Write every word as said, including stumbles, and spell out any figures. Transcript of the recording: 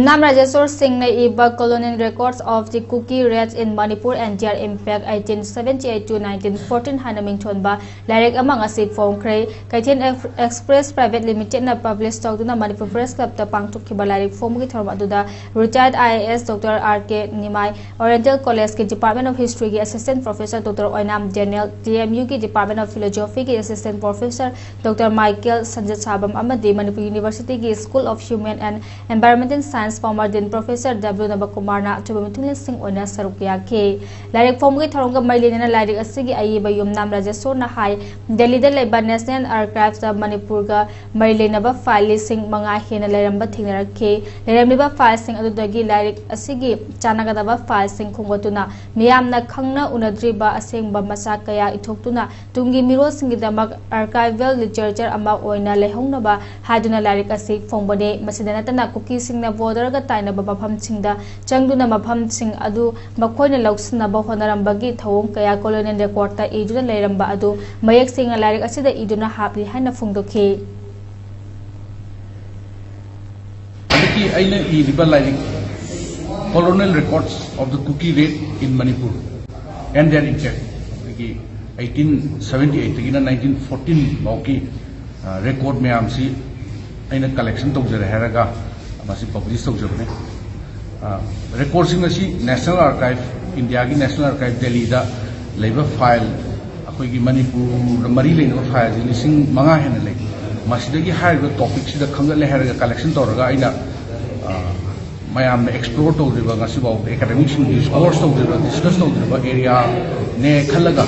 ꯅꯥꯝ ꯔꯥꯖꯦꯁꯣꯔ ꯁꯤꯡꯅ ꯏꯕ Colonial Records of the Kuki Raids in Manipur and Their Impact eighteen seventy-eight to nineteen fourteen ꯍꯥꯏꯅ ꯃꯤꯡꯊꯣꯟꯕ ꯂꯥꯏꯔꯤꯛ ꯑꯃ ꯉꯁꯤ ꯐꯣꯡꯈ꯭ꯔꯦ꯫ ꯀꯩꯊꯦꯜ ꯑꯦꯛꯁ-, Express Private Limited ꯅ publish ꯇꯧꯗꯨꯅ Manipur Press Club ꯇ ꯄꯥꯡꯊꯣꯛꯈꯤꯕ ꯂꯥꯏꯔꯤꯛ ꯐꯣꯡꯕꯒꯤ ꯊꯧꯔꯝ ꯑꯗꯨꯗ retired I A S Doctor R K Nimai, Oriental College ꯀꯤ Department of History ꯒꯤ Assistant Professor Doctor ꯑꯣꯏꯅꯥꯝ ꯗꯦꯅꯤꯌꯦꯜ, T M U ꯒꯤ Department of Philosophy ꯒꯤ Assistant Professor Doctor Michael ꯁꯟꯖꯠꯁꯥꯕꯝ ꯑꯃꯗꯤ Manipur University ꯒꯤ School of Human and Environmental Science former Dean Professor W ꯅꯕꯀꯨꯃꯥꯔꯅ ꯑꯆꯧꯕ ꯃꯤꯊꯨꯡꯂꯦꯟꯁꯤꯡ ꯑꯣꯏꯅ ꯁꯔꯨꯛ ꯌꯥꯈꯤ꯫ ꯂꯥꯏꯔꯤꯛ ꯐꯣꯡꯕꯒꯤ ꯊꯧꯔꯝꯒ ꯃꯔꯤ ꯂꯩꯅꯅ ꯂꯥꯏꯔꯤꯛ ꯑꯁꯤꯒꯤ ꯑꯏꯕ ꯌꯨꯝꯅꯥꯝ ꯔꯥꯖꯦꯁꯣꯔꯅ ꯍꯥꯏ, ꯗꯦꯜꯂꯤꯗ ꯂꯩꯕ National Archives ꯇ ꯃꯅꯤꯄꯨꯔꯒ ꯃꯔꯤ ꯂꯩꯅꯕ file ꯂꯤꯁꯤꯡ ꯃꯉꯥ ꯍꯦꯟꯅ ꯂꯩꯔꯝꯕ ꯊꯦꯡꯅꯔꯛꯈꯤ꯫ ꯂꯩꯔꯝꯂꯤꯕ file ꯁꯤꯡ ꯑꯗꯨꯗꯒꯤ ꯂꯥꯏꯔꯤꯛ ꯑꯁꯤꯒꯤ ꯆꯥꯟꯅꯒꯗꯕ file ꯁꯤꯡ ꯈꯣꯝꯒꯠꯇꯨꯅ ꯃꯤꯌꯥꯝꯅ ꯈꯪꯅ ꯎꯅꯗ꯭ꯔꯤꯕ ꯑꯁꯦꯡꯕ ꯃꯁꯛ ꯀꯌꯥ ꯏꯊꯣꯛꯇꯨꯅ ꯇꯨꯡꯒꯤ ꯃꯤꯔꯣꯜꯁꯤꯡꯒꯤꯗꯃꯛ archival literature ꯑꯃ ꯑꯣꯏꯅ ꯂꯩꯍꯧꯅꯕ ꯍꯥꯏꯗꯨꯅ ꯂꯥꯏꯔꯤꯛ ꯑꯁꯤ ꯐꯣꯡꯕꯅꯤ꯫ ꯃꯁꯤꯗ ꯅꯠꯇꯅ ꯀꯨꯀꯤꯁꯤꯡꯅ border ꯒ ꯇꯥꯏꯅꯕ ꯃꯐꯝꯁꯤꯡꯗ ꯆꯪꯗꯨꯅ ꯃꯐꯝꯁꯤꯡ ꯑꯗꯨ ꯃꯈꯣꯏꯅ ꯂꯧꯁꯤꯟꯅꯕ ꯍꯣꯠꯅꯔꯝꯕꯒꯤ ꯊꯧꯑꯣꯡ ꯀꯌꯥ Colonial Record ꯇ ꯏꯗꯨꯅ ꯂꯩꯔꯝꯕ ꯑꯗꯨ ꯃꯌꯦꯛ ꯁꯦꯡꯅ ꯂꯥꯏꯔꯤꯛ ꯑꯁꯤꯗ ꯏꯗꯨꯅ ꯍꯥꯞꯂꯤ ꯍꯥꯏꯅ ꯐꯣꯡꯗꯣꯛꯈꯤ꯫ ꯍꯟꯗꯛꯀꯤ ꯑꯩꯅ ꯏꯔꯤꯕ ꯂꯥꯏꯔꯤꯛ Colonial Records of the Kuki Raid in Manipur and Their Impact, ꯑꯩꯈꯣꯏꯒꯤ eighteen seventy eight ꯇꯒꯤꯅ nineteen fourteen ꯐꯥꯎꯒꯤ record ꯃꯌꯥꯝꯁꯤ ꯑꯩꯅ collection ꯇꯧꯖꯔꯦ ꯍꯥꯏꯔꯒ ꯃꯁꯤ publish ꯇꯧꯖꯕꯅꯤ꯫ Record ꯁꯤꯡ ꯑꯁꯤ National Archive, ꯏꯟꯗꯤꯌꯥꯒꯤ National Archive ꯗꯦꯜꯂꯤꯗ ꯂꯩꯕ file, ꯑꯩꯈꯣꯏꯒꯤ ꯃꯅꯤꯄꯨꯔꯗ ꯃꯔꯤ ꯂꯩꯅꯕ file ꯁꯤ ꯂꯤꯁꯤꯡ ꯃꯉꯥ ꯍꯦꯟꯅ ꯂꯩ꯫ ꯃꯁꯤꯗꯒꯤ ꯍꯥꯏꯔꯤꯕ topic ꯁꯤꯗ ꯈꯟꯒꯠꯂꯦ ꯍꯥꯏꯔꯒ collection ꯇꯧꯔꯒ ꯑꯩꯅ ꯃꯌꯥꯝꯅ explore ꯇꯧꯗ꯭ꯔꯤꯕ, ꯉꯁꯤꯐꯥꯎꯗ academic ꯁꯤꯡꯅ discourse ꯇꯧꯗ꯭ꯔꯤꯕ, discuss ꯇꯧꯗ꯭ꯔꯤꯕ area ꯅꯦ ꯈꯜꯂꯒ